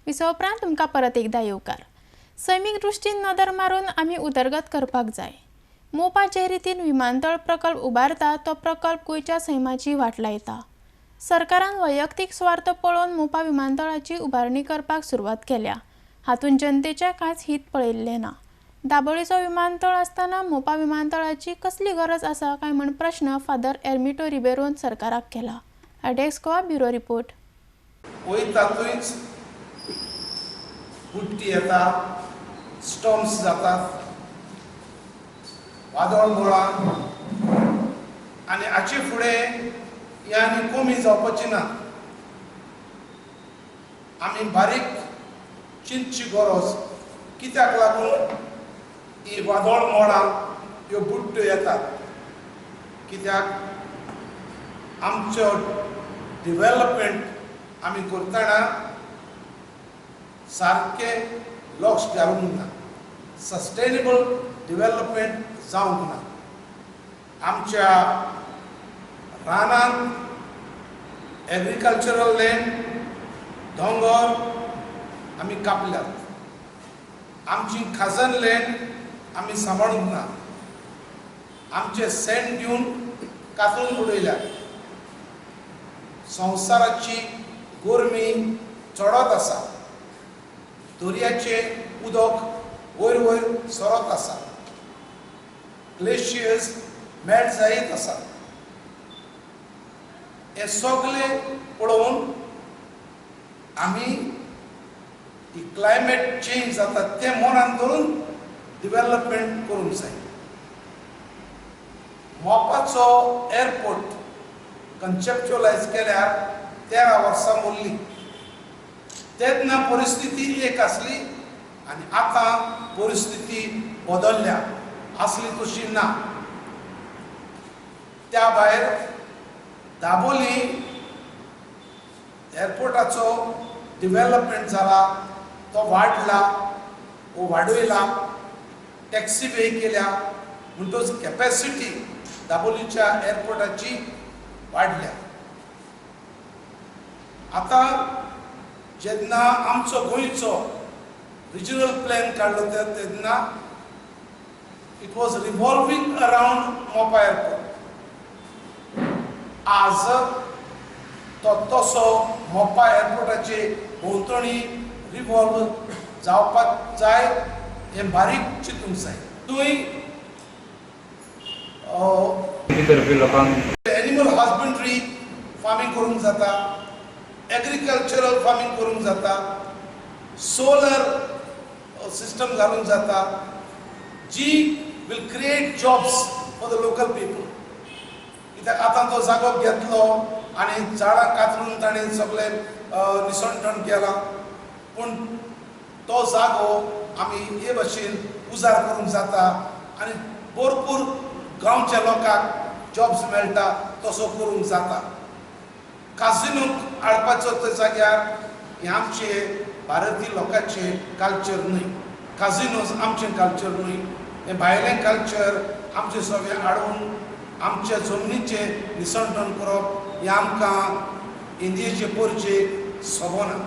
विसवा उपरांत तुमकां परत एकदा येवकार. सैमीक दृश्टीन नदर मारून आमी उदरगत करपाक जाय. मोपा जे रितीन विमानतळ प्रकल्प उबारता, तो प्रकल्प गोंयच्या सैमाची वाट लायता. सरकारान वैयक्तीक स्वार्थ पळोवन मोपा विमानतळाची उबारणी करपाक सुरवात केल्या. हातूंत जनतेचें कांयच हीत पळयल्लें ना. दाबोळीचो विमानतळ आसतना मोपा विमानतळाची कसली गरज आसा काय म्हण प्रश्न फादर एर्मिटो रिबेरोन सरकाराक केला. Desk Goa, bureau report. वयता थंयच बुडटी येता, स्टॉर्म्स जातात, वादळ मुळां आनी हाचे फुडें हें आनी कमी जावपाचें ना. आमी बारीक चिंतची गरज, कित्याक लागून ही वादळ मोडां, ह्यो बुडट्यो येतात? कित्याक आमचो डिवेलपमेंट आमी करतना सारकें लक्ष घालूंक ना, सस्टेनेबल डिवेलपमेंट जावंक ना. आमच्या रानांत एग्रीकल्चरल लँड, दोंगर आमी कापल्यात. आमची खाजन लँड आमी सांबाळूंक ना. आमचे सँड ड्यून कातरून उडयल्यात. संवसाराची गरमी चडत आसा. दर्याचें उदक वयर वयर सरत आसा. ग्लेशियर्स मेल्ट जायत आसा. हें सगळें पळोवन आमी ही क्लायमेट चेंज जाता तें मनान धरून डिवेलपमेंट करूंक जाय. मोपाचो एअरपोर्ट कन्सेप्च्युअलायज केल्यार 13 वर्सां उरली. तेन्ना परिस्थिती एक आसली आनी आतां परिस्थिती बदलल्या, आसली तशी ना. त्या भायर दाबोली एअरपोर्टाचो डिवेलपमेंट जाला, तो वाडला वो वाडयला, टॅक्सी वे केल्या, म्हणटच कॅपॅसिटी दाबोलीच्या एअरपोर्टाची वाडल्या. आतां जेन्ना आमचो गोंयचो रिजनल प्लॅन काडलो तेन्ना it was revolving around Mopa airport. आज तो तसो मोपा एअरपोर्टाचे भोंवतणी रिवॉल्व जावपाक जाय, हें बारीक चिंतूंक जाय. थंय करपी लोकांक एनिमल हजबंड्री फार्मींग करूंक जाता, एग्रीकल्चरल फार्मींग करूंक जाता, सोलर सिस्टम घालूंक जाता, जी will create jobs for the local people. कित्याक आतां तो जागो घेतलो आनी झाडां कातरून ताणें सगळें निसणटण केलां, पूण तो जागो आमी हे भशेन उजार करूंक जाता आनी भरपूर गांवच्या लोकांक जॉब्स मेळटा, तसो करूंक जाता. काजिनोक हाडपाचो त्या जाग्यार, हें आमचे भारतीय लोकांचें कल्चर न्हय. काजिनोज आमचें कल्चर न्हय. हें भायलें कल्चर आमचें सगळें हाडून आमच्या जमनीचें निसणटण करप हें आमकां इंडियेचे परचेक सोबना.